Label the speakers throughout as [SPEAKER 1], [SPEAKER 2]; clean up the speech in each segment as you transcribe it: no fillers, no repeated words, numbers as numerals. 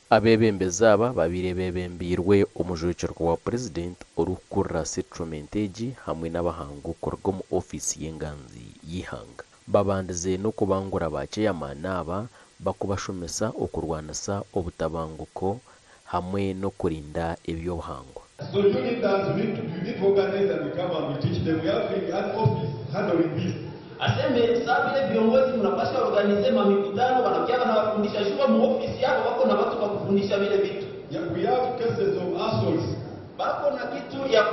[SPEAKER 1] Abeebembezi aba babaire beebembeirwe omujwekyerwa wa Purezidenti orikukurira settlement egi hamwe n'abahangu kuruga omu ofiisi y'enganzi y'eihanga. Babandize n'okubangura ba ceyamaani aba bakubashomesa okurwanisa obutabanguko hamwe n'okurinda eby'obuhangwa.
[SPEAKER 2] So you leaders, you need to, you need to organize and we come and we teach them. We have an office handling this.
[SPEAKER 3] Aseme saa vile viongozi mnapasha organiser mamikutano, wanakia wanawafundisha shuka mu ofisi yako wako na watu wa kufundisha vile vitu.
[SPEAKER 2] Yeah, we have cases of assaults.
[SPEAKER 3] Bako na kitu ya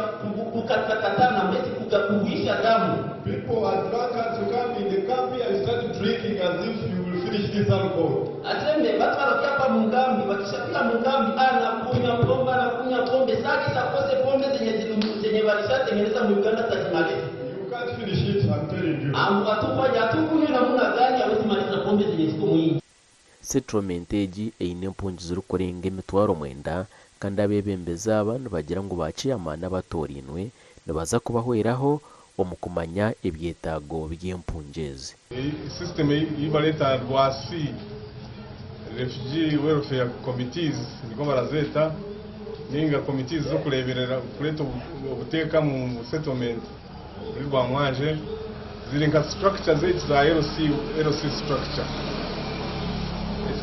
[SPEAKER 3] kukatakatana mbeti kuisha damu.
[SPEAKER 2] People are drunkards who come in the camp and start drinking as if you will finish this alcohol.
[SPEAKER 3] Aseme watu wanakia hapa mungambi, wakishafika mungambi anakunywa pombe, anakunywa pombe, sasa akose pombe zenye zenye walishatengeneza mu Uganda tazimaliza.
[SPEAKER 2] You can't finish it, I'm telling you.
[SPEAKER 3] Amu atufanya atukunywe namna gani hawezi maliza pombe zenye ziko mwingi.
[SPEAKER 1] Settlement egi eine empungi zirikurenga 90,000 kandi abeebembezi aba nibagira ngu ba ceyamaani abatoorainwe nibaza kubahweraho omu kumanya ebyetaago by'empungi ezi.
[SPEAKER 4] System ei bareeta RWAC, Refugee Welfare Committees niko barazeeta, ninga committees z'okureeberera kureeta obuteeka mu settlement muri Rwamwanje, ziri nka structure zaitu za LC, LC structure.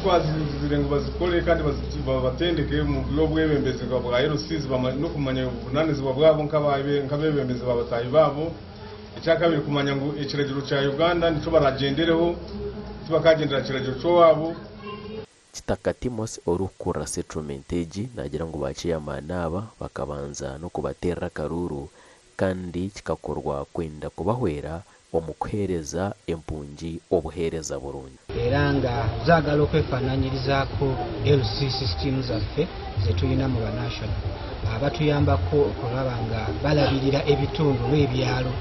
[SPEAKER 4] Twazizire ngu bazikore kandi babatendeke mu by'obwebembezi bwa LCs n'okumanya obuvunanizibwa bwabo nk'abebembezi ba bataahi baabo. Ekyakabiri kumanya ngu ekiragiro kya Uganda nikyo baragyendereho, tibakagyendera kiragiro ky'owaabo.
[SPEAKER 1] Kitaka Timothy orikukurira settlement egi naagira ngu ba ceyamaani aba bakabanza n'okubateerera akaruuru kandi kikakorwa kwenda kubahwera omu kuheereza empungi obuheereza burungi.
[SPEAKER 5] Era nga zaagala okwefaananyirizaako LC system zaffe ze tulina mu banational, abatuyambako okulaba nga balabirira ebitundu n'ebyalo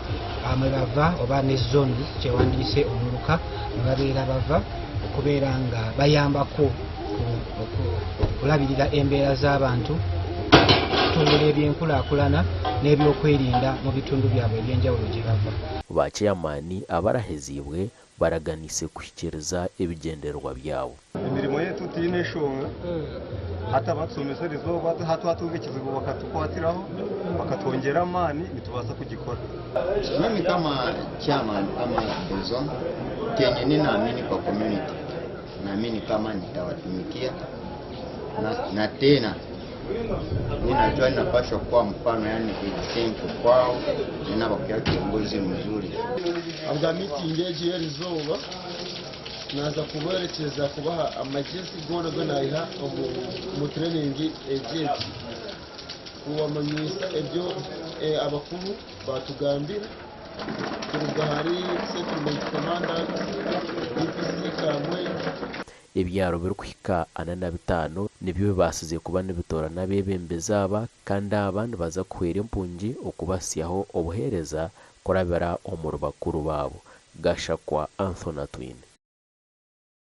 [SPEAKER 5] mwe bava oba ne zones kyewandiise omuluka mwe babeera bava, okubeera nga bayambako okulabirira embeera z'abantu, okutumbula ebyenkulaakulana n'ebyokwerinda mu bitundu byabwe ebyenjawulo gye bava.
[SPEAKER 1] Ba ceyamaani abaraheziibwe baraganise kuhikiiriza ebigyendererwa byabo.
[SPEAKER 6] Emirimo yetu tiine enshonga, hati abatusomesa erizooba hatwatunga ekizibu bakatukwatiraho bakatwongyera amaani, nitubaasa kugikora.
[SPEAKER 7] Mimi kama chairman ama Dozon, kenye ninaamini kwa community, naamini kama nitawatumikia na tena ninajua ninapaswa kuwa mfano, yani example kwao, ninabakuwa kiongozi mzuri.
[SPEAKER 8] Abwa meeting egi y'erizooba naza kuberekeza kubaha amagezi goona go nayiha omu training egi egi kubamanyisa ebyo abakuru batugambira kuruga hari settlement commandant DPC Kamwe.
[SPEAKER 1] Ebyaro birikuhika 45 nibyo bibaasize kuba nibitoorana abeebembezi aba, kandi aba nibaza kuhwera empungi okubasyaho obuheereza kurabira omuri bakuru baabo. Gashakwa Anthony Atwine.